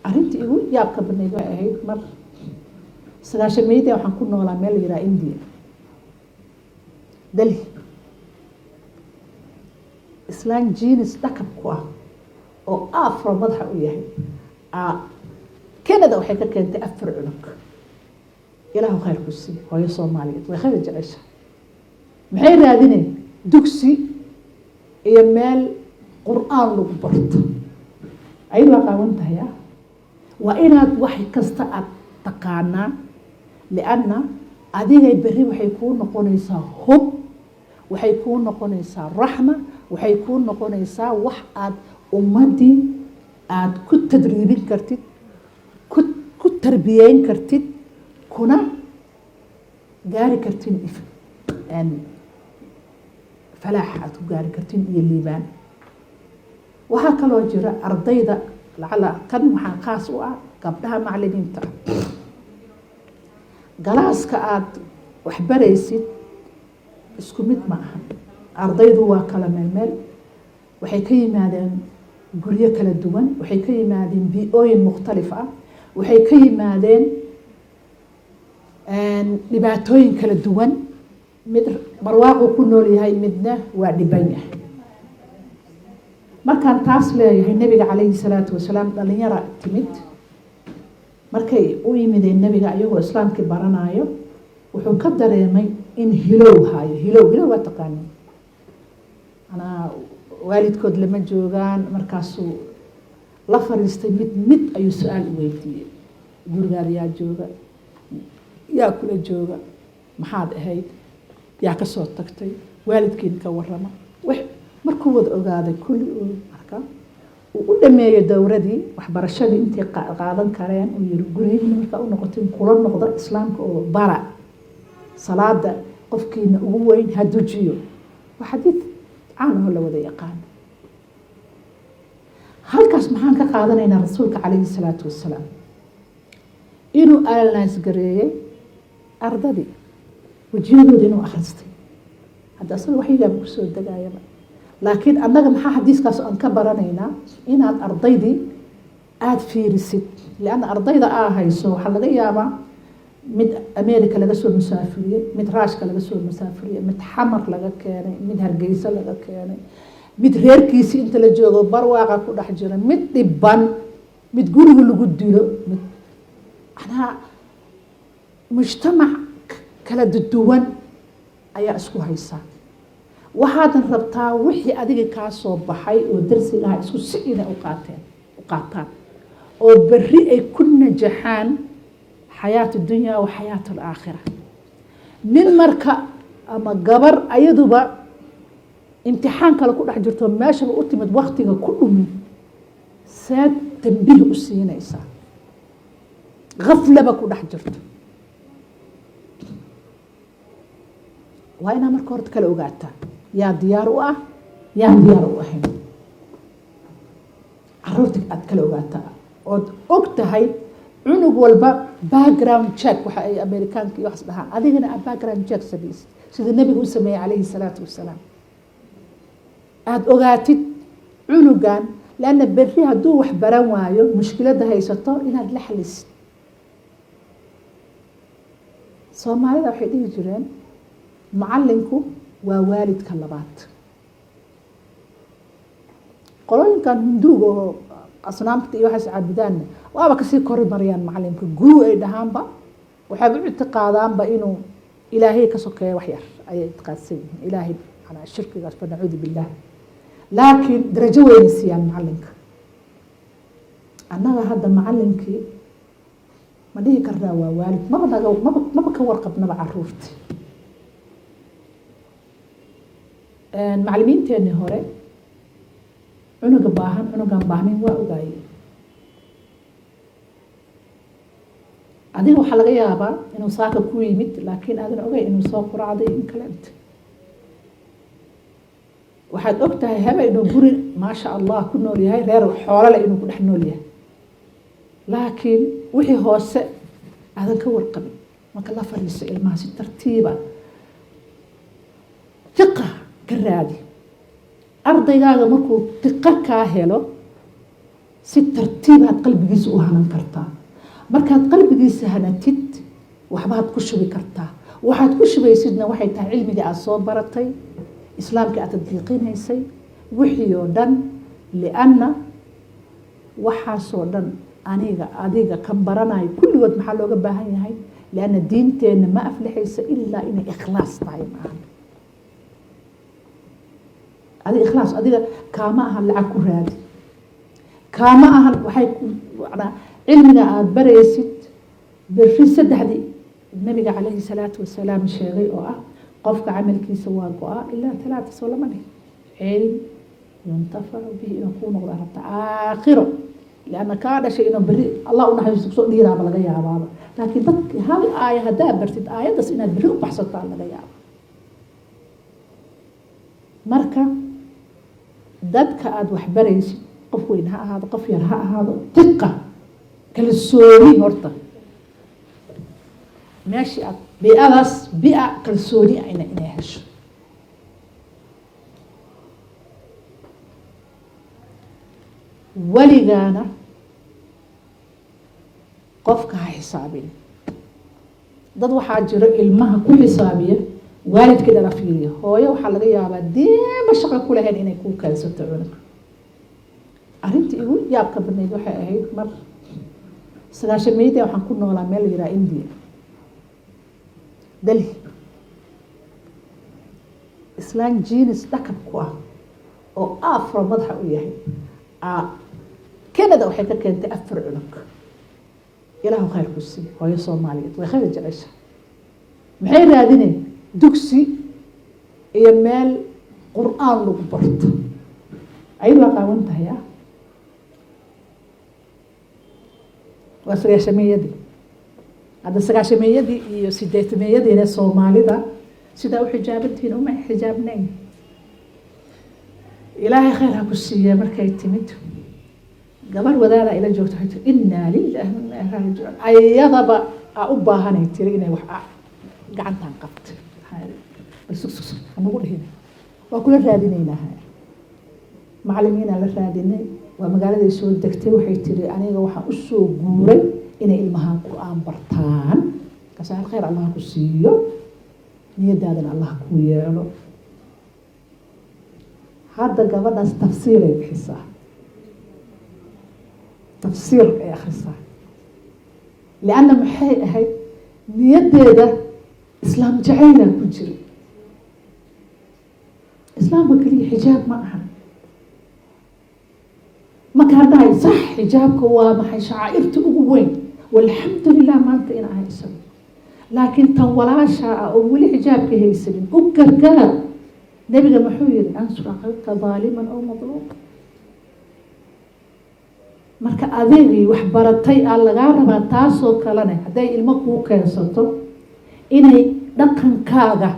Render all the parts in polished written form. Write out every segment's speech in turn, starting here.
Arrintii igu yaabka badnayd waxay ahayd mar 90-meeyadii waxaan ku noolaa meel la yidhaha India, Delhi. Islaan jeans dhakab ku ah oo afro madaxa u yahay, Canada waxay ka keentay afar cunug. Ilaahu khayr ku siiy, hooyo Soomaaliyeed way khayr jecesha. Maxay raadineen? Dugsi iyo meel Qur-aan lagu barto. Ayadu waa qaawan tahay. Waa inaad wax kasta aad taqaanaa, lianna adigay berri waxay kuu noqonaysaa hub, waxay kuu noqonaysaa raxma, waxay kuu noqonaysaa wax aad ummaddii aad ku tadriibin kartid, ku tarbiyeyn kartid, kuna gaari kartin falaax aad ku gaari kartin iyo liibaan. Waxaa kaloo jira ardayda, lacala kan waxaa khaas u ah gabdhaha macalimiinta ah. Galaaska aada waxbaraysid isku mid ma aha. Ardaydu waa kala meel meel, waxay ka yimaadeen guryo kala duwan, waxay ka yimaadeen bii-ooyin mukhtalif ah, waxay ka yimaadeen dhibaatooyin kala duwan. Mid barwaaquu ku nool yahay, midna waa dhiban yahay. Markaan taas leeyahay, Nebiga calayhi salaatu wasalaam dhalinyara timid. Markay u yimideen Nebiga iyagoo Islaamkii baranayo, wuxuu ka dareemay in hilow hayo. Hilow, hilow waa taqaanin, manaa waalidkood lama joogaan. Markaasuu la fariistay, mid mid ayuu su-aal u weydiiyey: "Gurigaada yaa jooga? Yaa kula jooga? Maxaad ahayd? Yaa kasoo tagtay? Waalidkiin ka warama?" Markuu wada ogaaday kulli, uu marka uu u dhameeyo dowradii waxbarashadii intay qaadan kareen, uu yiri: "Guryihiina markaa u noqotin, kula noqda Islaamka oo bara salaada, qofkiina ugu weyn ha dujiyo." Waa xadiid caan oo la wada yaqaano. Halkaas maxaan ka qaadanaynaa? Rasuulka calayhi salaatu wasalaam inuu analyse gareeyey ardadii, wejiyadooda inuu akhristay. Hadda asaga waxyigaaba kusoo degayaba, laakiin annaga maxaa xadiiskaas aan ka baranaynaa? Inaad ardaydii aada fiirisid, lianna ardayda aa hayso waxaa laga yaabaa mid America laga soo musaafuriyey, mid Raashka laga soo musaafuriyey, mid Xamar laga keenay, mid Hargeysa laga keenay, mid reerkiisii inta la joogo barwaaqa ku dhex jira, mid dhiban, mid guriga lagu dilo, mid macnaha mujtamac kala duwan ayaa isku haysaa. Waxaadan rabtaa wixii adiga kaa soo baxay oo darsigaha isku si inay uqaateen u qaataan oo berri ay ku najaxaan xayaat dunya wa xayaat alaakhira. Nin marka ama gabar ayaduba imtixaan kale ku dhex jirto, meeshaba u timid waktiga ku dhumin, seed tambiih u siinaysaa? Gaflaba ku dhex jirto. Waa inaa marka horta kala ogaataa yaa diyaar u ah, yaan diyaar u ahayn. Caruurta aad kala ogaataa ood og tahay cunug walba background check, waxa ay Amerikaanka iyo waxas dhahaan, adigana aad background check samaysid sida Nebiga u sameeyey calayhi salaatu wasalaam. Aada ogaatid cunugan, leanna berri hadduu wax baran waayo, mushkiladda haysato inaad la xalisid. Soomaalida waxay dhihi jireen macallinku waa waalidka labaad. Qolooyinkan Hinduuga oo asnaamta iyo waxaas caabudaanna waaba kasii kori marayaan macalimka, guru ay dhahaanba. Waxayba u ictiqaadaanba inuu Ilaahay ka sokeeya, wax yar ayay ictiqaadsan yihiin Ilaahay, manaa shirkigaas, fa nacuudu billah. Laakiin darajo weynay siiyaan macalinka. Annaga hadda macalinkii ma dhihi karnaa waa waalid? Maba naga maba ka warqabnaba caruurti. Macalimiinteenii hore cunuga baahan, cunugan baahnayn waa ogaayeen. Adiga waxaa laga yaabaa inuu saaka ku yimid, laakiin aadan ogeyn inuu soo quraacday in kaleente. Waxaad og tahay haba inuu guri maasha Allah ku nool yahay, reer xoolole inuu ku dhex nool yahay, laakiin wixii hoose aadan ka warqabin. Marka la fadhiiso ilmaha si tartiiba, tiqa ka raadi. Ardaygaaga markuu tiqo kaa helo, Si tartiibaad qalbigiisa u hanan kartaa. Markaad qalbigiisa hanatid, waxbaad ku shubi kartaa. Waxaad ku shubaysidna waxay tahay cilmigii aada soo baratay, islaamkii aad tadbiiqinaysay, wixii oo dhan. Lianna waxaasoo dhan aniga adiga kan baranayo kulligood maxaa looga baahan yahay? Lianna diinteenna ma aflixaysa ilaa inay ikhlaas tahay. Maahan adiga ikhlaas, adiga kaama ahan lacag ku raadi, kaama ahan. Waxay manaa cilmiga aada baraysid berri saddexdii nabiga calayhi salaatu wasalaam sheegay oo ah qofka camalkiisa waa go-a ilaa talaata, soo lama dhihin? Cilm yuntafacu bihi inuu kuu noqdo rabta aakhiro, lianna kaa dhashay inuu berri Allah u naxariisto kusoo dhiiraaba laga yaabaaba. Laakiin dadki hal aaya haddaa bartid, aayaddaas inaad berri u baxsataa laga yaaba. Marka dadka aada wax baraysid, qof weyn ha ahaado, qof yar ha ahaado, tiqa kalsooni horta meeshii aad bii'adaas bia kalsooni ah inay hesho. Weligaana qofka ha xisaabin. Dad waxaa jiro ilmaha ku xisaabiya waalidkii dhala. Fiiriya, hooyo waxaa laga yaabaa deema shaqo ku lahayn inay kuu keensato cunug. Arrintii igu yaabka badnayd waxay ahayd mar 90-meeyadii waxaan ku noolaa meel la yidhaha India, Delhi. Islaan jeans dhakab ku ah oo afro madaxa u yahay Canada waxay ka keentay afar cunug. Ilaahu khayr ku sii, hooyo Soomaaliyeed way khayr jecesha. Maxay raadineen? Dugsi iyo meel Qur-aan lagu barto. Ayadu waa qaawan tahay. Waa 90-meeyadii. Hadda 90-meeyadii iyo 80-meeyadiina Soomaalida sidaa u xijaabantihiin uma xijaabnayn. Ilaahay khayr ha ku siiya. Markay timid, gabar wadaadaa ila joogto waxay tiri, "Innaa lilaahi wa innaa ilaihi raajicuun." Ayadaba aa u baahanay tiri inay wax gacantan qabtay. Bal sug, sug, sug, hanagu dhihin, waa kula raadinaynaa. Macalimiinaa la raadinay. Waa magaaladay soo degtay. Waxay tiri, "Aniga waxaan usoo guuray inay ilmahaan Qur-aan bartaan." Kaasa khayr Allah ku siiyo, niyadaadana Allah kuu yeelo. Hadda gabadhaas tafsiiray bixisaa, tafsiir ay akhrisaa. Lianna maxay ahayd niyaddeeda? Islaam jacaylaa ku jira. Islaamka keliya xijaab ma aha. Markaan dhahay sax, xijaabka waa maxay shacaa'irta ugu weyn, walxamdu lilah maanta in haysano. Laakiin tan walaashaa ah oo weli xijaabka haysanin u gargaar. Nebiga muxuu yihi? "Ansur akhaka daaliman aw madluum." Marka adigii wax baratay aa lagaa rabaa taasoo kalena hadday ilmo kuu keensato inay dhaqankaaga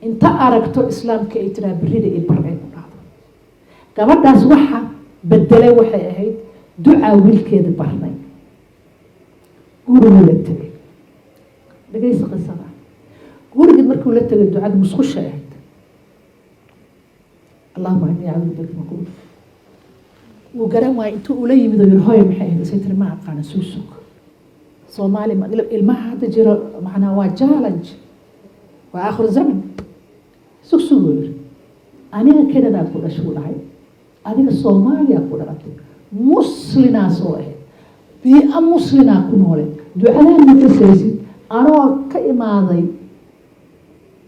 inta aragto islaamka ay tiraa berida iyo bar ay ku dhahdo. Gabadhaas waxa bedelay waxay ahayd ducaa wiilkeeda barnay. Guriguu la tegay. Dhegeysa qisada. Gurigii markuu la tegay, ducada musqusha ahayd, "Allahuma inii acuudu bika min qulub." Wuu garan waayay. Intuu ula yimid oo yiri, "Hooyo, maxay ahayd?" Isay tiri, "Ma aqaana, suusug." Soomaali ilmaha hadda jiro macnaa waa challenge, waa aakhiru zaman. "Sug, sug," uu yiri. "Aniga Canada ku dhashay," uu dhahay, "adiga Soomaaliya ku dhalatay, muslinaa soo ahayd, bii'a muslinaa ku noole, ducadaan ma kasaysid. Anoo ka imaaday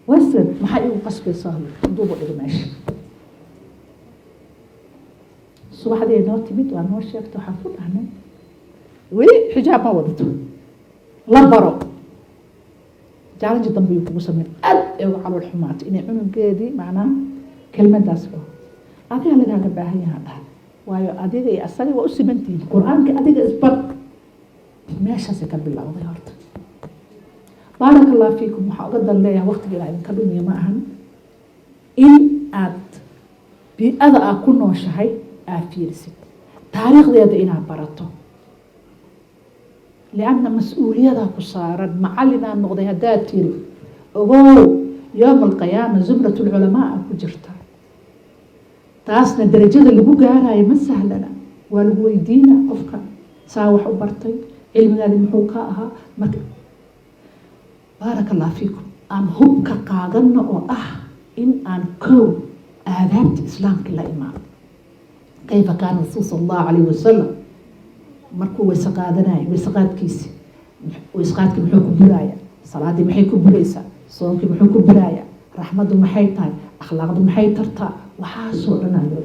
Western, maxaa igu qasbaysaa?" Duuba dhiga meesha. Subaxdii ay noo timid, waa noo sheegtay. Waxaan ku dhahnay, "Weli xijaab ma wadato, la baro. Challenge dambe yuu kugu sameyn." Aad ay uga calool xumaatay inay cunugeedii macnaha kelmadaas dhaho. "Adiga lagaaga baahan yahaa," dhaha, "waayo adiga iyo asaga waa u simantihiin Qur-aanka. Adiga isbar." Meeshaasay ka bilowday horta. Baaraka Allah fiikum. Waxaa uga dan leeyahay, waqtiga inaa idinka dhumiyo ma ahan, in aad bii'ada aad ku nooshahay aad fiirisid, taariikhdeeda inaad barato, lianna mas-uuliyadaa ku saaran. Macalinaa noqday haddaad tiri, ogow yowma alqiyaama zumrat lculamaa a ku jirta. Taasna darajada lagu gaarayo ma sahlana. Waa lagu weydiina qofka saa wax u bartay, cilmigaadi muxuu ka ahaa. Marka, baaraka Allah fiikum, aan hubka qaadano oo ah in aan kow aadaabta Islaamka la imaano. Kayfa kaana Rasuul sala Allahu calayhi wasalam markuu weyse qaadanayo? Weyse qaadkiisi, weyse qaadkii muxuu ku buraaya? Salaaddii maxay ku buraysaa? Soonkii muxuu ku buraaya? Raxmaddu maxay tahay? Akhlaaqdu maxay tartaa? Waxaasoo dhan aa loo